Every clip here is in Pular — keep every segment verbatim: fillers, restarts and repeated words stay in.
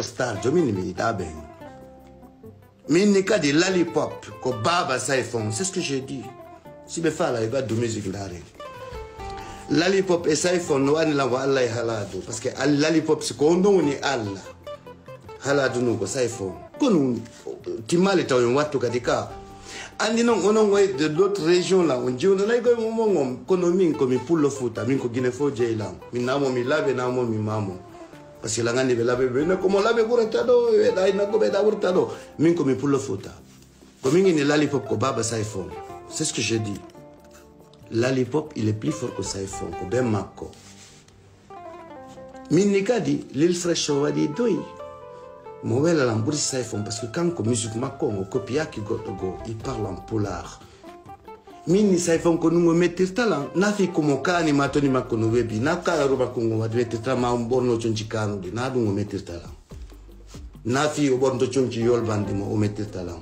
Star, jomin mi yiɗa ɓen. Min ni kadi Lollipop ko baaba Sayfon, c'est ce que j'ai dit. Si ɓe faala e ɓaddu musique ndaare. Lollipop e Sayfon no wani lan ko Allah e Haladu. Parce que al-, Lollipop si ko on ɗon woni Allah. Haladu nun ko Sayfon. Kono timmaali taw en wattu kadi ka. Anndi non onon way de l'autre région là, on jiwnanay koye mon mon on. Kono min ko mi Pullo Fuuta, min ko Gine fof jeyi lan. Min namo mi Labe, namo mi Mamo. Parce que lan anndi ɓe Labe, ɓe ne ko mo Labe ɓurata ɗo, ɓe ɗa e naggo ɓe ɗa ɓurata ɗo. Min ko mi Pullo Fuuta. Ko min inni Lollipop ko baaba Sayfon. C'est ce que je dis. Lollipop, il est plus fort que Sayfon, ko ben makko. Min ni kadi, Lil Fresh o waɗi doy. Mo wela lan ɓuri Sayfon, parce que kanko musique makko on o copiaki goɗɗo goo, il parle en pulaar. Min ni Sayfon ko ɗun o mettirta lan, na fii ko mo kaani ma toni makko no webi, na kaalaru makko ngon waɗi mettirta ma o ɓorno conci kaanuɗi, na ɗun o mettirta lan. Na fii o ɓorno conci yolbanɗe mo o mettirta lan.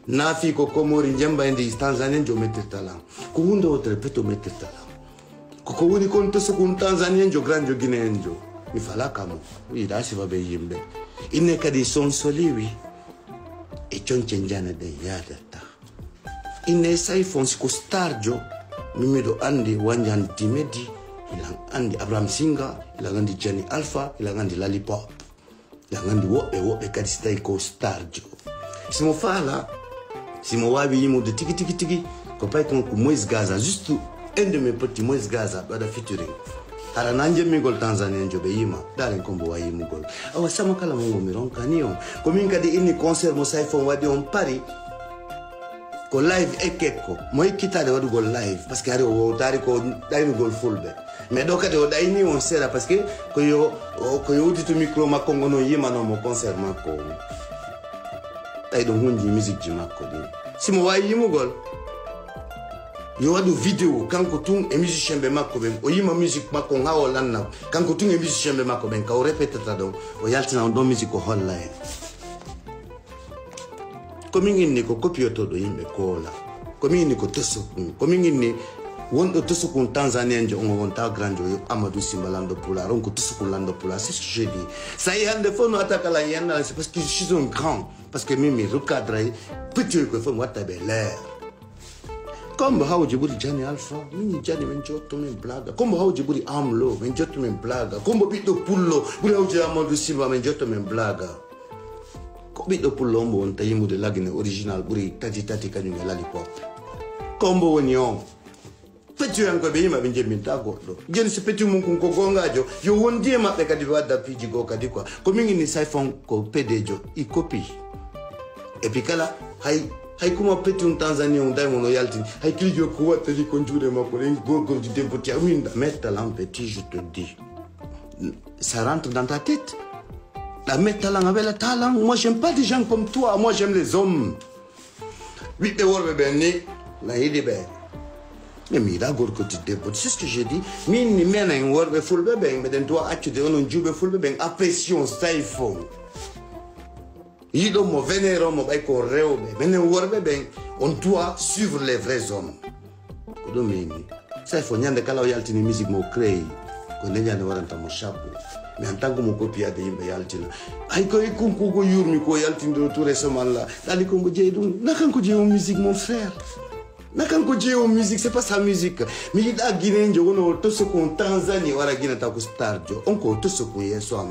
Na fii ko Komori njemba e ndi Tanzanienjo o mettirta lan. Ko huunde wootere pet o mettirta lan. Ko ko woni kon to sukun Tanzanienjo, granjo Guinéenjo. Mi fala kamo. Wiɗa sifa ɓe yimɓe. Inne kadi son soliwi. E conce njane ɗen yaadatta. Inne Sayfon si ko starjo. Min miɗo anndi Wanjan Dimedi. Hilan anndi Abraham Singa. Hilan anndi Jani Alpha. Hilan anndi Lollipop. Hilan anndi woɓɓe, woɓɓe kadi si tawi ko starjo. Si mo faala, si mo waawi yimude tigi, tigi, tigi, ko pay kon ko Moïse Gaza, juste un de mes petits, Moïse Gaza, ɓe waɗa featuring. Hara na jemmigol Tanzanienjo ɓe yima, ɗaaren ko mbo waawi yimugol. Awa sama kala mo mi ronkani on. Ko min kadi inni concert mo Sayfon waɗi on Paris. Ko live ekkekko. Mo ekkitaade waɗugol live, parce que hari o wowtaari ko ɗaynugol fulɓe. Mais ɗo kadi o ɗayni on seeɗa, parce que ko yo, o, ko yo udditu micro makko ngon on yimanoo mo concert makko on. Tawi ɗon hunji musique ji makko ɗin. Si mo waawi yimugol, yo waɗu vidéo, kanko tun e musicien ɓe makko ɓen. O yima musique makko on haa o lanna. Kanko tun e musicien ɓe makko ɓen, ka o répétata ɗon, o yaltina on ɗon musique o holla en. Ko min inni ko kopiyotooɗo yimɓe koola. Ko min inni ko tosokun. Ko min inni wonɗo tosokun Tanzanienjo on o wonta granjo yo Amadou Simba lanɗo Pulaar. On ko tosokun lanɗo Pulaar. C'est ce que je dis. Sa yi hannde fof no attaque ala yannala, c'est parce que je suis un grand. Parce que min mi recadre petit ko fof mi watta ɓe leer. Kombo hawji ɓuri Jani Alpha. Min Jani min jotto min blaga. Kombo hawji ɓuri Amlo min jotto min blaga. Kombo ɓiɗɗo Pullo ɓuri hawji Amadou Simba min jotto min blaga. Ko ɓiɗɗo pullo on mo wonta yimude Lagine original ɓuri tati tati kañum e Lollipop. Ko on mbo woni on. Pettiyankoɓe yima ɓe jemminta goɗɗo. Joni si petti mum kun ko goongaajo, yo wondi e maɓɓe kadi ɓe wadda piiji goo kadi quoi. Ko min inni Sayfon ko pedejo, i kopi. Et puis kala, hay, hay kuma petti un Tanzanie un daymo no yaltini. Hay kilijo ko wattani ko juuɗe makko, ɗen gorgorji debbo tiya, min da metta lan petit, je te dis. Ça rentre dans ta tête. Ɗa metta lan, a wela ta lan. Moi, j'aime pas des gens comme toi. Moi, j'aime les hommes. Ɓiɓɓe worɓe ɓen ni, na yiɗi ɓe. Mais mi yiɗa gorko ti debbo. C'est ce que je dis. Min ni menen worɓe fulɓe ɓen, meɗen tuwa accude onon juuɓe fulɓe ɓen. Affection, Sayfon. Yiɗon mo, vénéron mo, ɓay ko rewɓe. Menen worɓe ɓen, on doit suivre les vrais hommes. Ko ɗum min ni. Sayfo ñande kala o yaltini musique mo créé, ko nde ñande waranta mo chapeau. Mais en tant que mo copiade yimɓe yaltina. Ay ko e kunkugo yurmi ko yaltindiro tout récemment la. Ɗali ko mbo jeyi ɗum. Na kanko jeyi on musique mon frère. Na kanko jeyi on musique, c'est pas sa musique. Mi yiɗa Guinéenjo wono o toso kon Tanzanie wara Guinée taw ko star jo. On ko o toso kon yeeso am.